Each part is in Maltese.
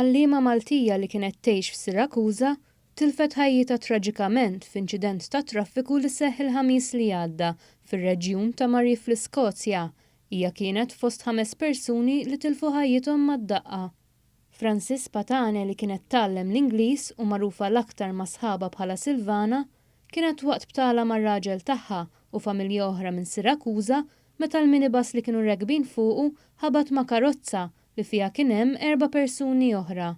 Għalliema Maltija li kienet tgħix f'Sirakuża tilfet ħajjitha traġikament f'inċident tat-traffiku li seħħ il-Ħamis li għadda fir-reġjun ta' Moray fl-Iskozja. Hija kienet fost ħames persuni li tilfu ħajjithom mad-daqqa. Frances Patane li kienet tgħallem l-Ingliż u magħrufa l-aktar ma' sħabha bħala Silvana, kienet waqt btala mar-raġel tagħha u familja oħra minn Sirakuża meta l-minibus li kienu rekbin fuqu ħabat ma' karozza li fiha kien hemm erba' persuni oħra.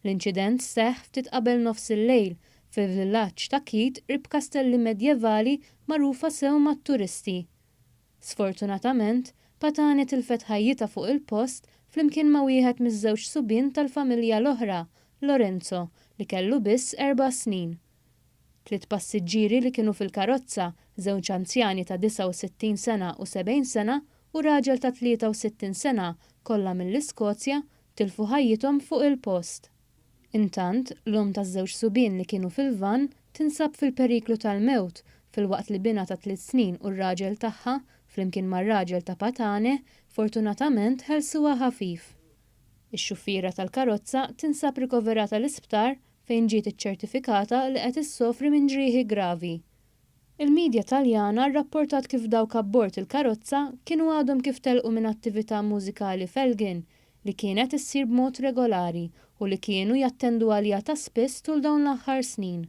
L-inċident seħħ ftit qabel nofsillejl fil-villaġġ ta' Keith qrib kastelli medjevali magħrufa sew mat-turisti. Sfortunatament, Patane tilfet ħajjitha fuq il-post flimkien ma' wieħed miż-żewġ subien tal-familja l-oħra, Lorenzo, li kellu biss erba' snin. Tliet passiġġieri li kienu fil-karozza, żewġ anzjani ta' 69 sena u 70 sena u raġel ta' 63 sena, kollha mill-Iskozja, tilfu ħajjithom fuq il-post. Intant, l-omm taż-żewġ subien li kienu fil-vann tinsab fil-periklu tal-mewt filwaqt li binha ta' tliet snin u r-raġel tagħha, flimkien mar-raġel ta' Patane, fortunatament ħelsuha ħafif. Ix-xufiera tal-karozza tinsab rikoverata l-isptar fejn ġiet iċċertifikata li qed issofri minn ġrieħi gravi. Il-media Taljana rrapportat kif dawk abbord il-karozza kienu għadhom kif telqu minn attività mużikali f'Elgin li kienet issir b'mod regolari u li kienu jattendu għaliha ta' spiss tul dawn l-aħħar snin.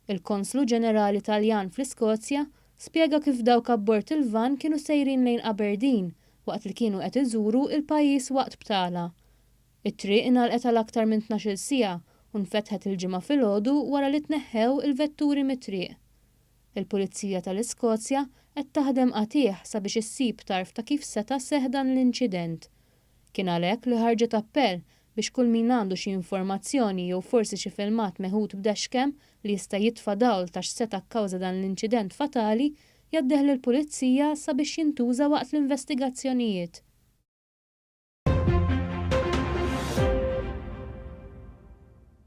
Il-Konslu Ġenerali Taljan fl-Iskozja spjega kif dawk abbord il-vann kienu sejrin lejn Aberdeen waqt li kienu qed iżuru il-pajjiż waqt btala. It-triq ingħalqet għal aktar minn 12-il siegħa u nfetħet il-Ġimgħa filgħodu wara li tneħħew il-vetturi mit-triq. Il-Pulizija tal-Iskozja qed taħdem qatigħ sabiex issib tarf ta' kif seta' seħħ dan l-inċident. Kien għalhekk li ħarġet appell biex kull min għandu xi informazzjoni jew forsi xi filmat meħud b'dashcam li jista' jitfa' dawl ta' x'seta' kkawża dan l-inċident fatali jgħaddih lill-Pulizija sabiex jintuża waqt l-investigazzjonijiet.